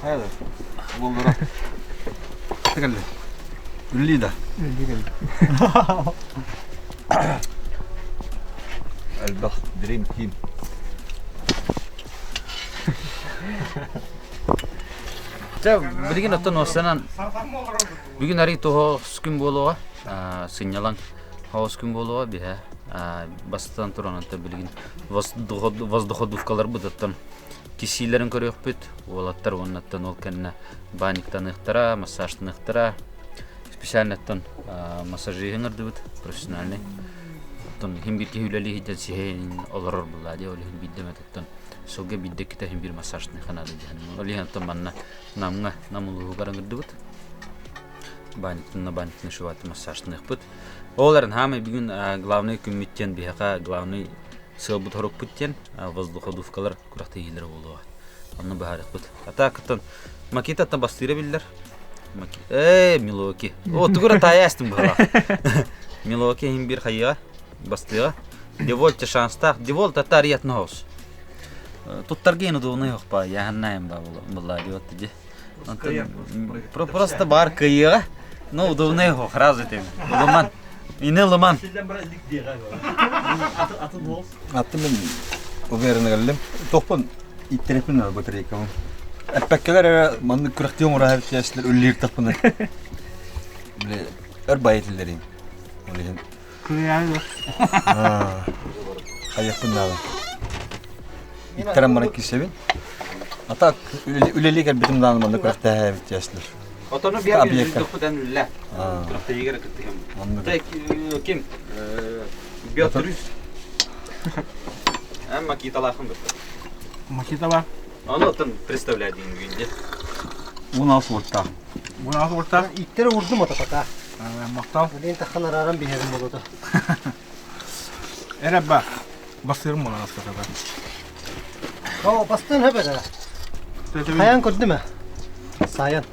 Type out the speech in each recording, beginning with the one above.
Хайа уоллара. Кэлли. Үлли да. Үлли кэлли. Элбэх Dream Team. Чэ, билигин оттон уостанан бүгүн арый тоһоҕос күн буолуоҕа, сынньалаҥ хаос күн буолуоҕа биһэ бастатан туран онтон билигин воздуходувкаларбыт оттон кисиилэрин көрүөхпүт уолаттар уоннаттан ол кэннэ баанньыктаныахтара, массажтаныахтара специальноттан массажиһын ыҥырдыбыт профессиональный оттон иһин биир киһи үлэлии сылдьан сиһин олорор булла дии ол иһин биирдэ эмэ оттон сылга биирдэ иккитэ иһин биир массажтаныахха наада диэн ол иһин оттон манна Намҥа Нам улууһугар ыҥырдыбыт баанньыктанна баанньыктан шиваты массажтаныахпыт ол эрэн хаамай бүгүн главный күммүт диэн биһиэхэ главный сыалбыт-сорукпут диэн воздуходувкалар күрэхтэһиилэрэ буолуоҕа онно быһаарыахпыт а так оттон Макитаттан бастыыра биллэр ээ Милоки о тугу эрэ таайа астым быһалаах Милоки иһин биир хайыаҕа бастыаҕа Девольте шанстаах Деволт аттаарыйатын оһос туттарга ин удобный хохпа яһаннаайым ба булла диот ди просто бар кыйыаҕа но удобный хох сразу этим ылыман ини ылыман Аттым мен уверенно кэллим. Тохпун иттереппин батарейкабын. Эппэккэлэр эрэ маннык күрэхтии оҥоро эбит үллиир тахпына. Бile өр байытылларым. Ол иһин Кыайаары Хайыахпын наада. Иттэрэн баран киирсэбин. А так үлэлии кэлбитим даҕаны манна күрэхтэһээбит диэслэр. Отону биэр күн үллэ. Күрэхтэһиигэр кыттыһым. Ким? Биотрүс. Эн Макиталаахын бытта. Макитала. Ону оттон представляй дейин бүгүн 16 вольттаах. 16 вольттаах. Иттери урдум ата Махтал. Билин таххан арааран биһэрим болута. Эрэ ба. Басырым буолан астатата. О, бастын хөбөдө. Хайан көрдүм э? Сайан.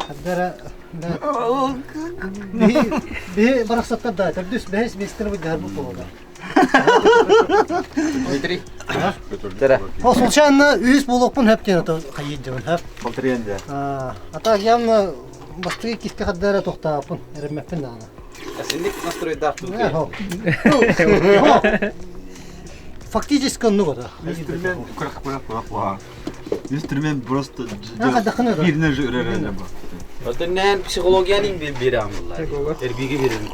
Хаддара Би барахсаттар да төрдүс бэһис миэстэни быдьар бу буолла. Дмитрий. Тера. О, случайно үһүс буолуохпун хөп диэн ото хайыы дьабын хөп. Полтриен да. А так явно бастыгы киске хаддара тохтааппын, эрэммэппин даҕаны. Синник настройдаах тут. Фактически оннук ото. Инструмент Инструмент просто бирine жырыры Отыннан психологияның bir bir амылlar. Эрбиге берин.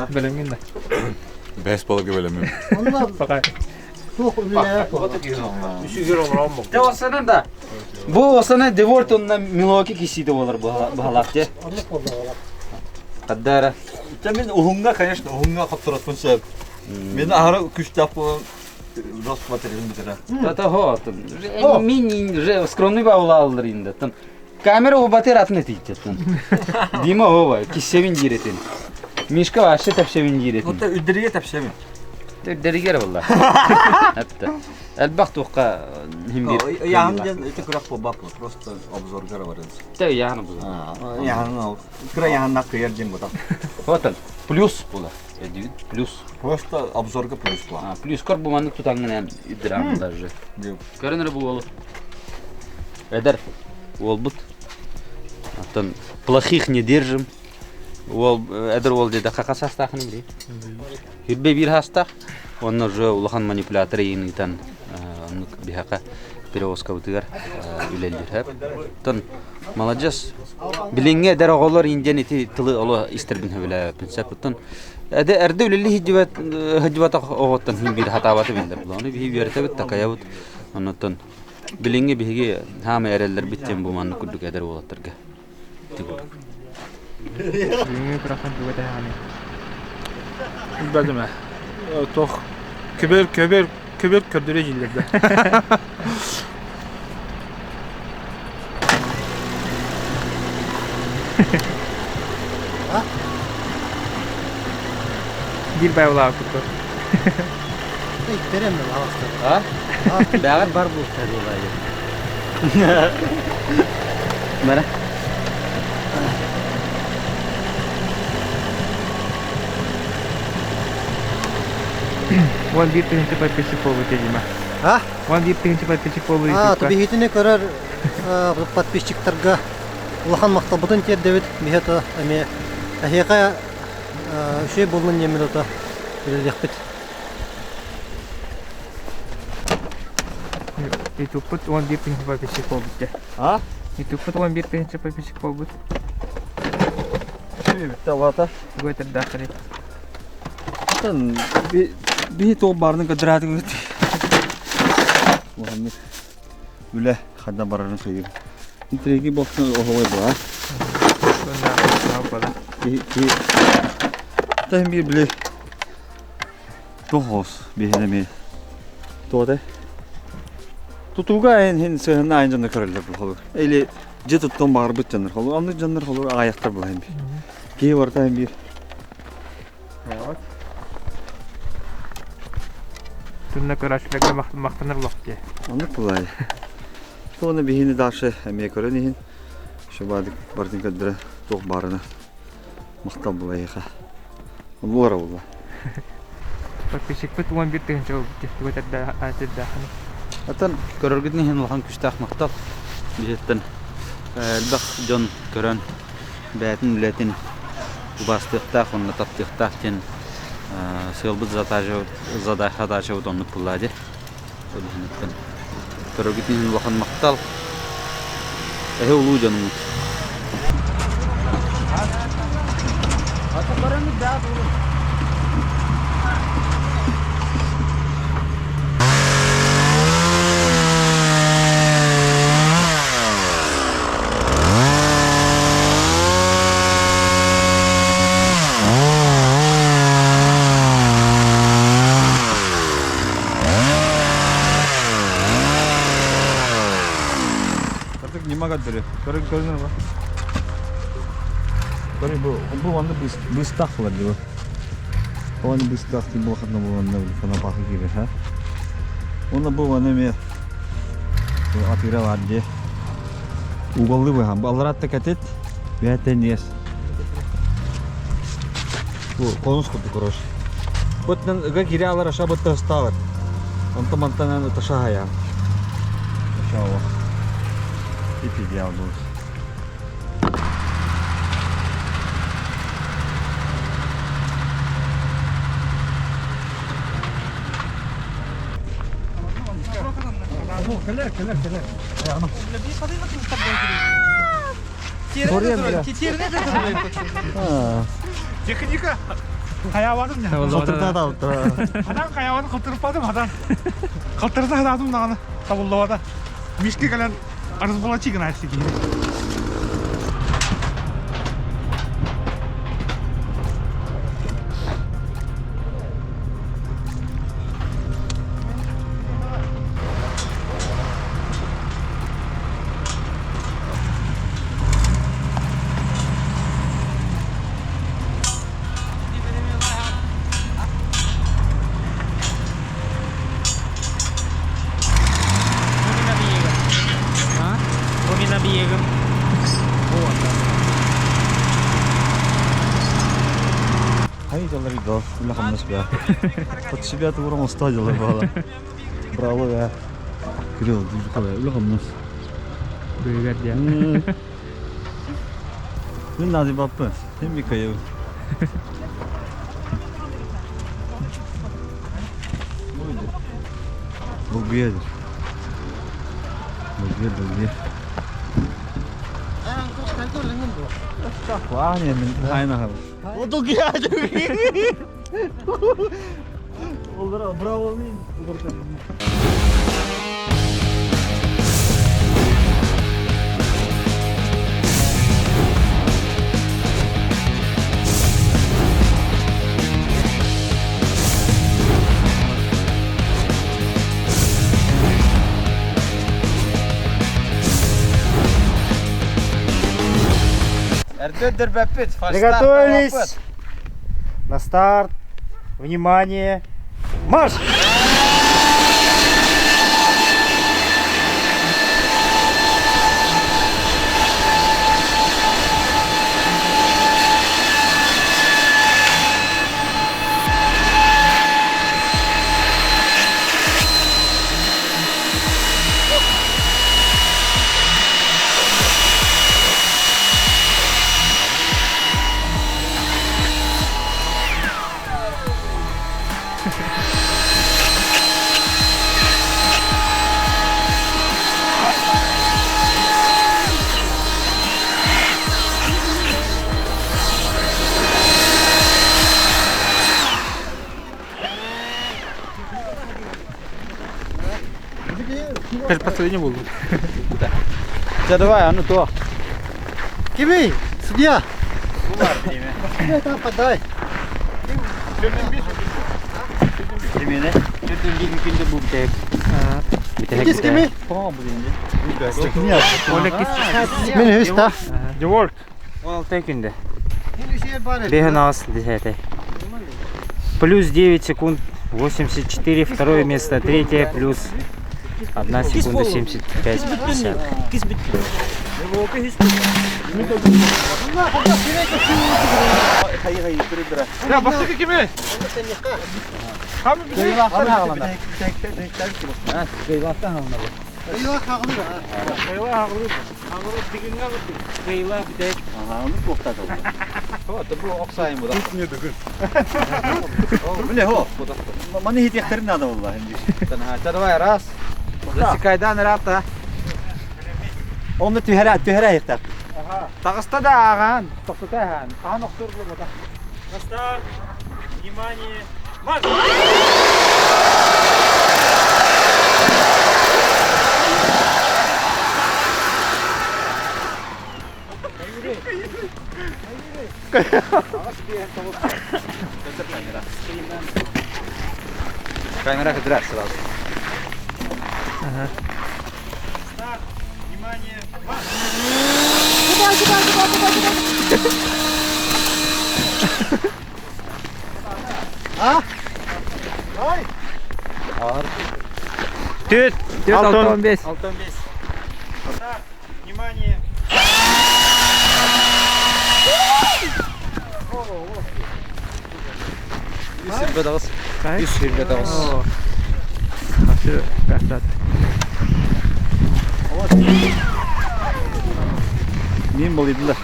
Бэлэмҥин да. Бэс балыгы бэлэмим. Онно Пока. туох үлэлээх Те осанан да. Бу осана Девольт онна Милоки кисиде болар баһалаах те. Оннук буолла. Каддара. Мен уһуҥҥа, конечно, уһуҥҥа хотторотпун сөп. Мен аһара күстээх буолан Росмотрим бүтэрэ. Та-та Мин же скромный баулааллар инде. Камера убатыр атын этийтеттен. Дима ова, киссебин диретин. Мишка вообще тепсебин диретин. Вот үддерige тепсебин. Үддеригер буолла. Әтті. Элбэх туохха хим бир. Яһын ден ити күрэх буолбаппын. Просто обзоргар барыз. Те яһын бу. Яһын кыра яһынна кыйар дем бута. Вот плюс була. Эдигит плюс. Просто обзорга плюс була. Плюс кор бу маннык тутаңын идирам даже. Көрөнөр бу уолу. Эдэр уолбут. Оттон плохих не держим. Уол эдэр уол деді хака састаахын били. Хүрбе бир хастах. Онно уже улахан манипулятор ыйыныытан оннук биһака перевозкабытыгар үлэлиир. Оттон маладьыас. Билиҥҥи эдэр оҕолор индиан ити тылы оло истэрбин сөбүлээбэппин сөп. Оттон эрдэ эрдэ үлэлии сылдьыбат сылдьыбатах оҕоттон син биир хатаабаты биллэр. Ону биһиги үөрэтэбит, такайабыт. Оннуттан билиҥҥи биһиги хаамай эрэллэрбит диэн бу маннык курдук эдэр уолаттарга ити курдук. Билиҥҥи күрэххин тугу этэһэҕиний? Билбэтим ээ. Туох көбөр көбөр көбөр көрдөрө дииллэр да. Биир байылаах курдук. Иттерем А? Бэҕэр бар буолта буолаайы. Мара. Уон биир тыһыынча подписчик буолбут Дима. А? 11 тыһыынча подписчик буолбут А, то биһитини көрөр подписчиктарга улахан махталбытын тиэрдэбит. Биһи ото эмиэ эһиэхэ үчүгэй буоллун диэммит ото үлэлиэхпит. Ютубпут 11 тыһыынча подписчик буолбут дьэ. А? Ютубпут 11 тыһыынча подписчик буолбут. Бүттэ алата. Тугу этэрдээхтэрий? Атын биһи туох баарынан көрдөрөөтүгүт. Улаханнык үлэ ханна барарын сөйүм. Интриги болсын оһоҕой була. Ки Тахин биир били Тоҕус биһинэми туота тутууга айан хин сыһына айан дьонно көрөллөр бу холур. Или дьиэ туттуон баҕарбыт дьоннор холур. Оннук дьоннор холур аҕайахтар булайын бир. Киһи барыта биир. Тунна көрөөччүлэргэ махтанар олох дии. Оннук булай. Туона биһини дальше эмиэ көрөн иһин. Шубадык бардын көрдөрө туох баарына. Махтал булайыха. Оннулара буолла. Подписчикпыт 11 тыһыынча буолбут тугу этэрдээххиний? Оттон көрөргүтүн иһин улахан күстээх махтал. Биһиттэн элбэх дьон көрөн бэйэтин үлэтин убаастыахтаах уонна таптыахтаах диэн сыалбыт задачабыт оннук буолла дии. Ол иһиниттэн көрөргүтүн иһин улахан махтал. Эһи улуу дьонумут. Artık нема көрдөрү. Көрүн көрүнөр ба. Көрү бу бу онны быстах булар бу. Оны быстах ти бу хатна бу онны фонопахы кире ха. Оны бу оны ме атыра бар де. Уголлы бу ха. Баларатта катет. Бәтен ес. Бу конус курдук короче. Бутнан ыга кире алар аша бутта ыстаабат. Онто мантан таша хая. Аша Ип идеал будет. Кэлэр, кэлэр, кэлэр. Техника хайаабатым Халтырда Хадан хайаабатын халтырыппатым хадан. Халтырда хадатым даҕаны табыллыбата. Мишке кэлэн арыз була чигин айсы киһи. Хайы дьаллар идо, үлэ хамнас бя. Под себя тууран оста дьаллар баала. Браво бя. Кирилл, дии үлэ хамнас. Быгар дия. Мен нади баппы. Hem bir kayı. Долгуядыр. Долгуя, долгуя. Айна Браво Приготовились. На старт. Внимание. Марш! Последний буолду. Чэ, давай, аны туох. Кимий? Судья! Судья, там подай. Кимине? Иккис кимий? Мин үһүс та. Деворт. 16 күндө. Беһин десятый. Плюс 9 секунд 84, второе место, третье, плюс 1 секунда 75 50. Я бастакы кимий? Хам Бile ho. Маны хитехтерин надо было. Давай, раз. Засекайдан рата. Онны түһәрә, түһәрә хиттер. Тағыста да аған. Тоқтата аған. Аған оқтырды бұда. На старт. Внимание. Марш! Камера хитрә сразу. Старт. Внимание. Марш! А? Түт. Түт, алтын бес. Старт. Внимание. Үс ребята. Мин был иде.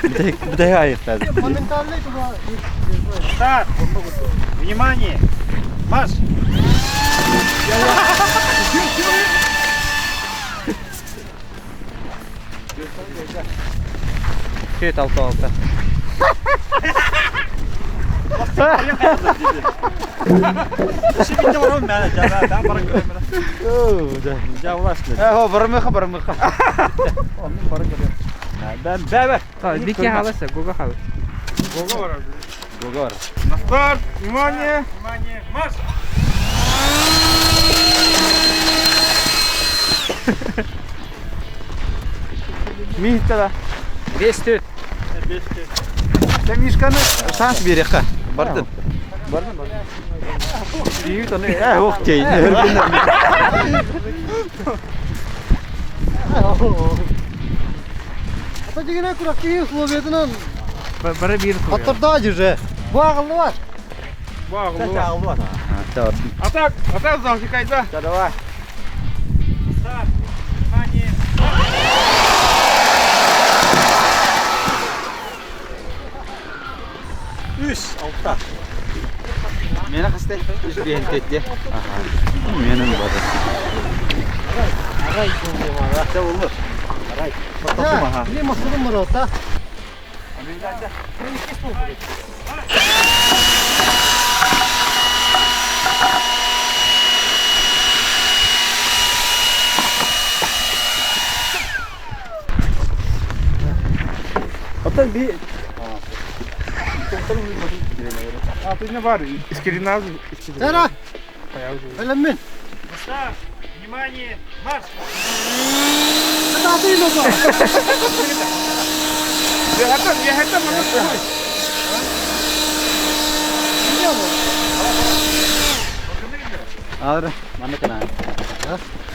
Битә аяктар. Моментально туда. Старт. Внимание. Марш! Түт, алты, алты. Şimdi varım ben. Ben barın Э, бармыха, бармыха. Ben ben ben. Бики халаса, гуга халас. Гогор. На старт. Внимание. Внимание. Марш! Михтала. Бес түт. Sen Мишканы шанс береха. Бардын. Бардын, бардын. Сүйүт аны, э, ох тей. Ата дегене куракки условиятынан Бары бир Аттарда же. Багылы бар. Баглы. Атак. Атак засекайда. Давай. Старт. Внимание. Үс, алта. Мені қысты. Үс бейін тетте. Менің бады. Арай olur. Арай. Да, не масылым бар ота. Hatta bir А, ты не бар. Искерина. Тара, Элемин. На старт. Внимание. Марш! Ата ino ba. Я хотел, Ağır. Manna kana.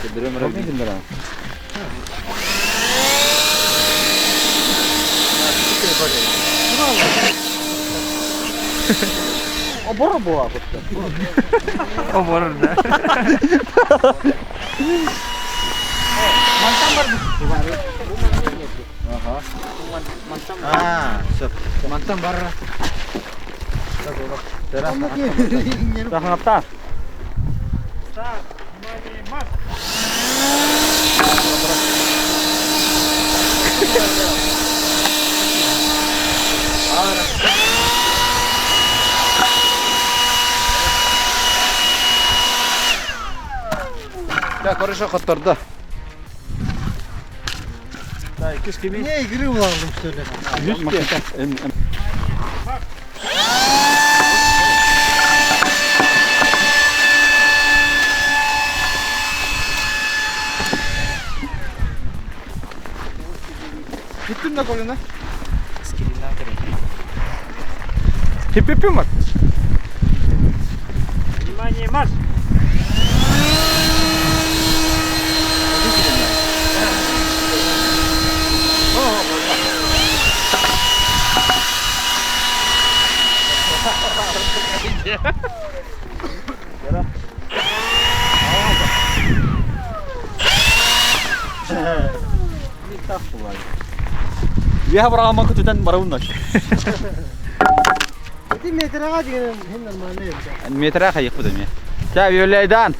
Kedire mara bindara. Обора була Оборор, да. А, все. Мантан бар. Рахматтар. Старт. Внимание. Марш! Ча, короче, хоттордо. Не игры улаҕым что ли? Gittim de golüne. Hip var. Внимание, марш! Виха бараама көтүтэн барабын. Ити метраға деген хин нормально. Метра хайықпыт эме. Ча, Виолайдан.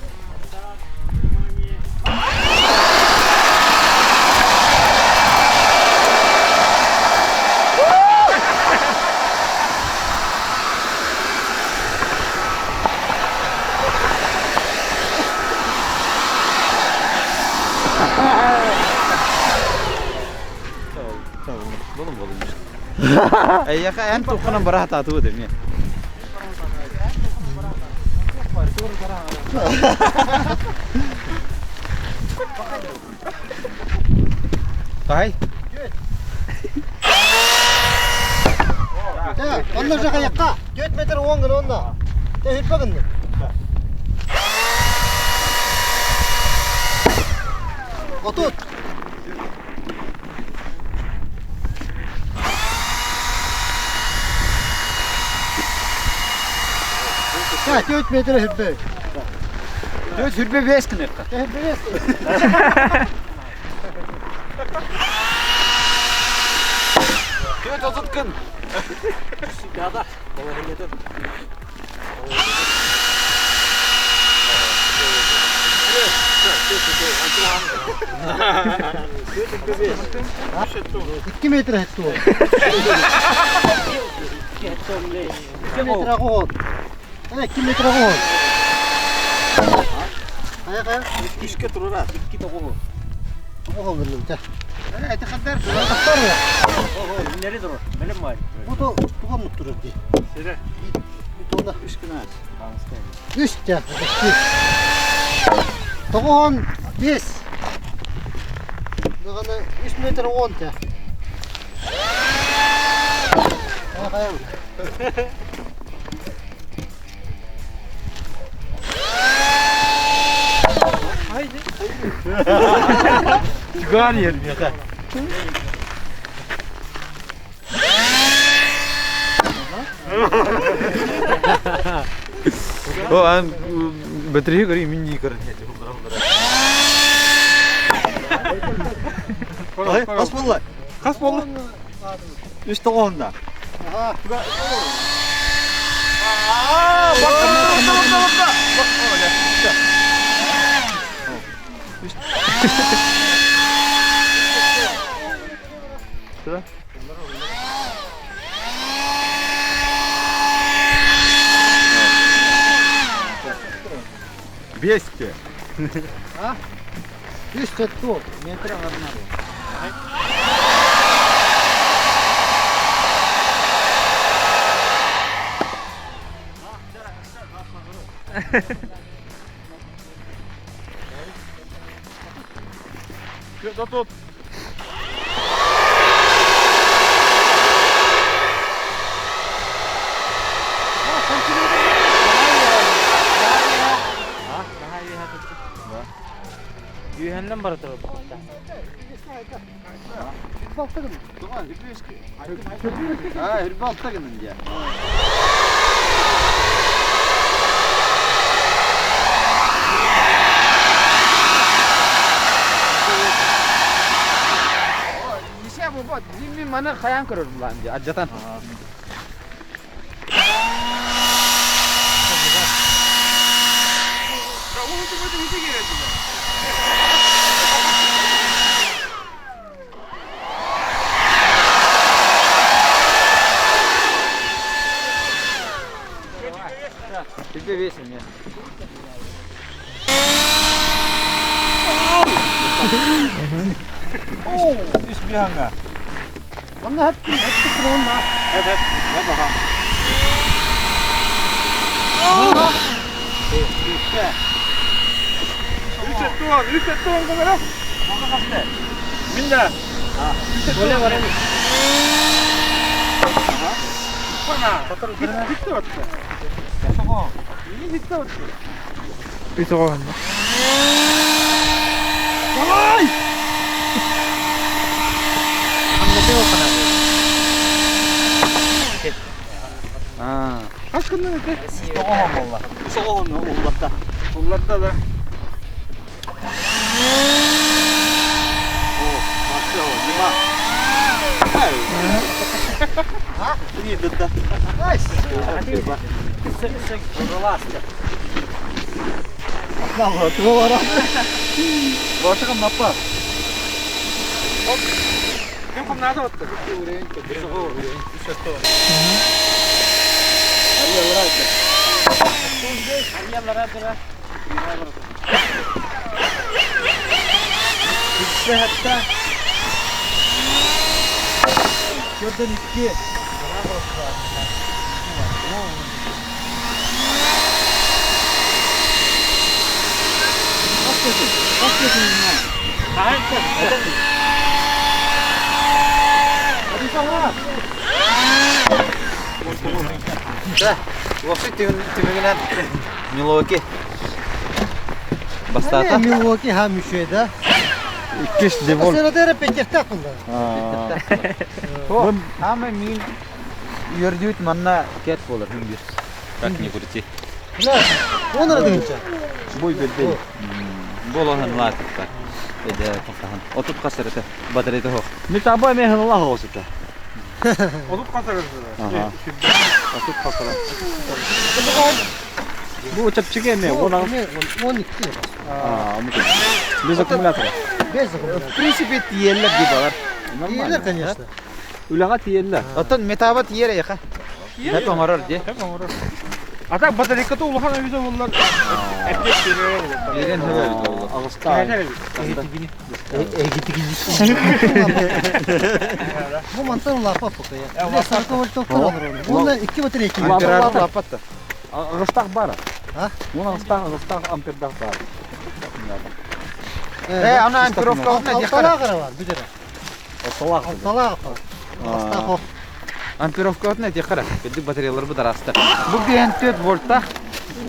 Эйяха эн тухханан бараха таатуу деме. Тай. Онна жақа яққа. 4 метр 10 гын онда. Те хүрпе гын. Отут. Ya 4 metre hürpe. 4 хүрбе 5 гын яққа. Те hürpe бес. 4 отут гын. 2 метр хетти ол. 2 метр ол. 2 метр ол. Ая кая. Үшке турара, икки тоҕу. Оҕо гынным те. Эти хаддар. Тахтар я. Нери durur? Benim var. Bu da туган турur ди. Сире. Туган. Үш гын. Үс те. Тоҕон 5. Даганы 3 метр 10 те. Ая кая. Чуган ер меха. О, ан батарея гори мини көрін. Қас болды. Қас болды. Үш тоғында. Ага. Бесте. Үс хетти ол. Метр Тут. Güvenlen bara durur. Ha, hürbe altta gının diye. Ишә бу бот. Мин маны хаян көрөр булам ди. Аджатан. Тебе весен, я. Үс биһаҥа. Онно хәп хәп онна. Хәп хәп. Хәп аха. Үс өттүгэн, үс өттүгэн көмөлө. Мин да. Боле бар. Үс оҕо Хас күннэн ити? Тоҕоһон буолла. Соҕоһон уллатта. Уллатта да. О, Марсел, Дима. Ким хамнаата отты? Көрдөн икки. Лосы түмүгүнэн Милуоки бастаата. Милуоки ха мүшөй да. Иккис Девол. Сырада петертак бунда. Ама мин үөрдүүт манна кет болар хүнгүр. Как ни крути. Он ардынча. Бой бербей. Болоһын лаатыктар. Эде тоқтаһын. Отут қасырыты. Батарейта хоқ. Ми таба мен хылла хосута. Olup kasarız. Отут қасыра. Бу чапчыге ме, он Он икки. А, без аккумулятора. Без аккумулятора. В принципе тиеллер дибалар. Тиелер, конечно. Үлаға тиеллер. Оттон метабат тиер яха. Хеп оңорор ди. А так батарейката улахан өйдө боллар. Эппек берер боллар. Берен хөбө бит олар. Ағыста. Бу мантан лапа пока я. Бile 40 вольт алыр оны. Онда икки батарейка. Амперар лапатта. Ағыстақ бар. А? Он ағыстақ, ағыстақ ампердақ бар. Э, ана амперовка отна дихара. Алтала кара бар, бүдөрө. Осалақ. Алтала бар. Астахов. Амперовка отна дихара. Биздик батареялар бу дараста. Бу 4 вольттах.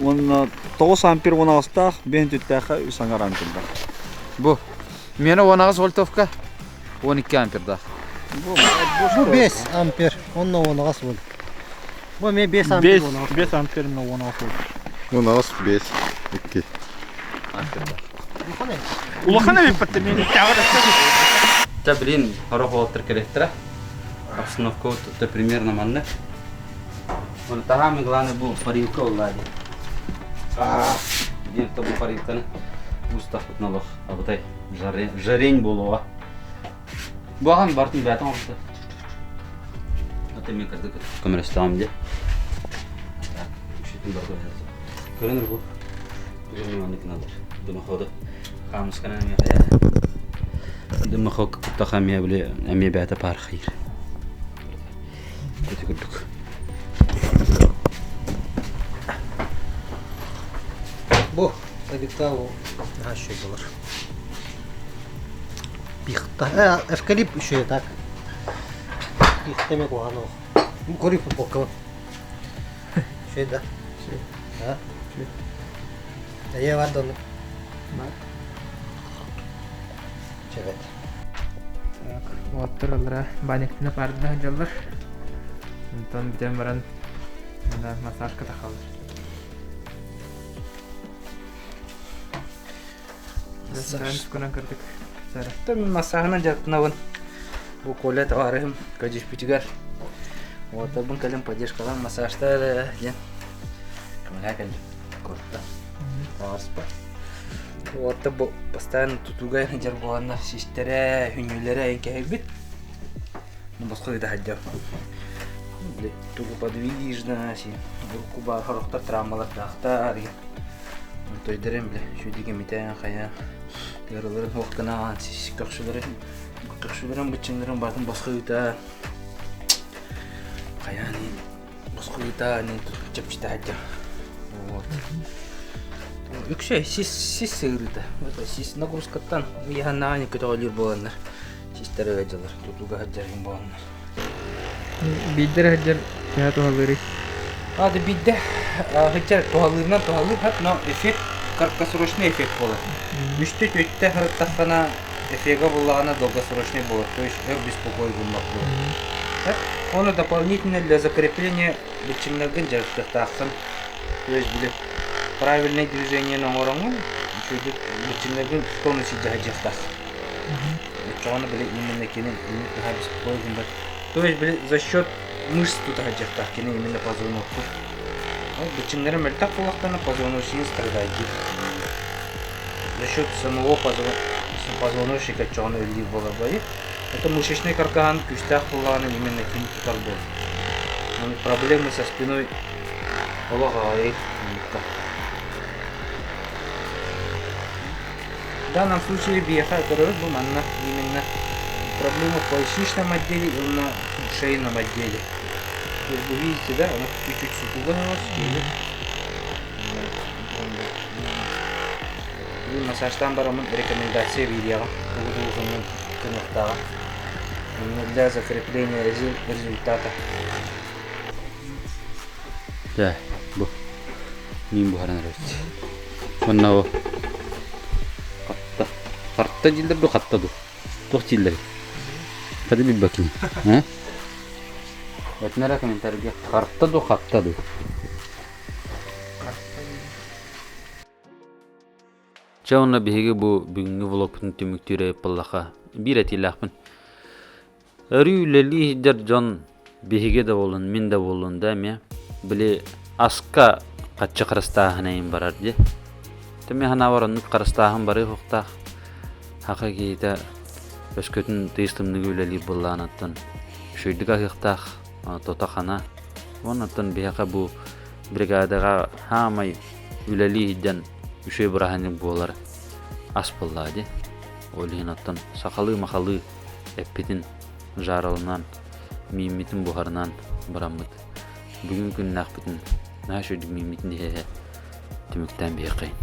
Он 9 ампер он ағыстақ, 5 түттәқі 3 аңар ампердақ. Бу. Мени 18 вольтовка 12 ампердах. Бу 5 ампер. Онна онагас вольт. Бу мен 5 ампер онагас. 5 ампер мен 16 вольт. Он ағыс бес, икки. Улахан эбит батты мен тагы Та, блин, хорох олтыр керектіра. Обстановка вот тут примерно манны. Оны тахамы главное бу парилка оллады. Ден бу парилканы устах налох абытай жарень болуға. Буаған бартын бәтін олды. Ата мен кірдік көмірестағым де. Так, үшетін бар ғой. Көрінір бұл. Бүгін мен каналдар. Дымоходы. Хамыскана мен қая. Дымоход куттаха ме биле эме бәті пар хайыр. Өте күрдік. Бу табикта о наша болар. Пихта. Эвкалипт еще так. Пихта ме кугано. Кори футболка. Şey да. А? Я var donu. Evet. Так, уоттар алара баниктина пардына жаллар. Онтон бүтэн баран мына массажка тахалар. Массаж кунан кырдык. Тым массажынан жаттынабын. Бу Коля товарым көжүш бүтүгөр. Уотабын кэлэн поддержкалан массажтар диэн. Көмөлө кэлдим. Кортта. Таарыспа. Уотта бу постоянно тутуга жар буанна систере, хүнүлере эңкэйбит. Ну боско да хаджа. Бле, тугу подвижна, си. Руку бар хорохтар травмалар тахтар. Тойдерем бле, шүдиге митен хая. Ыарыыларын суох гынаан, сис көхсүлэрин, көхсүлэрин быччыҥнарын баатын босхо ыыта. Хайаан босхо ыыта, чэпчэтэ сылдьар. Вот. Үксэ сис сис сыырыыта. Сис нагрузкаттан ыйаһаннаҕын көтөҕөлүүр буоланнар. Систэр ыалдьалар, тутууга сылдьар буоланнар. Биирдэ эрэ сылдьар төһө туһалыырый? Ады биирдэ сылдьар туһалыырынан туһалыыр, но эффект краткосрочный эффект буолар. Үстэ түөртэ сырыттаххына эффега буллаҕына долгосрочный буолар, то есть өр беспокой гыммат буолар. Оны дополнительно для закрепления быччыҥнаргын дьарыктыахтааххын. То есть били правильное движение оҥороҥҥун үчүгэйдик быччыҥнаргын в тонусе дьаһайдьыахтааххын. Оччоҕуна били именно кини наһаа беспокой гыммат. То есть били за счет мышц тута сылдьыахтаах кини именно позвонокку. Ол быччыҥнара мөлтөх буоллахтарына позвоночник страдает. За счет самого позвоночника оччоҕуна үллүүр буолар баайы. Это мышечный каркаһан күүстээх буоллаҕына именно кини тутар буолар. Проблемы со спиной олох аҕыйах. В данном случае биһиэхэ көрөбүт бу манна именно проблема в поясничном отделе и на шейном отделе. То есть вы видите, да, она чуть-чуть сутулась, Бүгүн массажтаан бараммын рекомендация биэриэҕим. Тугу тугу гыныахтааҕа. Для закрепления результата. Дьэ, бу миин буһаран эрэбит. Уонна бу хатта. Харта дииллэр ду хатта ду? Туох дииллэрий? Хата билбэккин. Э? Этин эрэ комментарийга харта ду хатта ду? Чэ уонна биһиги бу бүгүҥҥү влогпутун түмүктүүр буоллахха биир этиилээхпин. Өрүү үлэлии сылдьар дьон биһиги да буоллун, мин да буоллун да эмиэ били аска хаччы харыстааһын эйин барар дии. Тэми санаабар оннук харыстааһын барыы суохтаах. Хака киһитэ өскөтүн тыйыс тымныыга үлэлиир буоллаҕына үчүгэйдик аһыахтаах, тото-хана. Уонна оттон биһиэхэ бу бригадаҕа хаамай үлэлии сылдьан үчүгэй бырааһынньык буолар ас буоллаҕа дии. Ол иһин оттон сахалыы-махалыы эппитин жааралынан, мииммитин буһарынан бараммыт. Бүгүн күннээхпитин наһаа үчүгэйдик мииммитин иһэ-иһэ түмүктээн биһиэххэйин.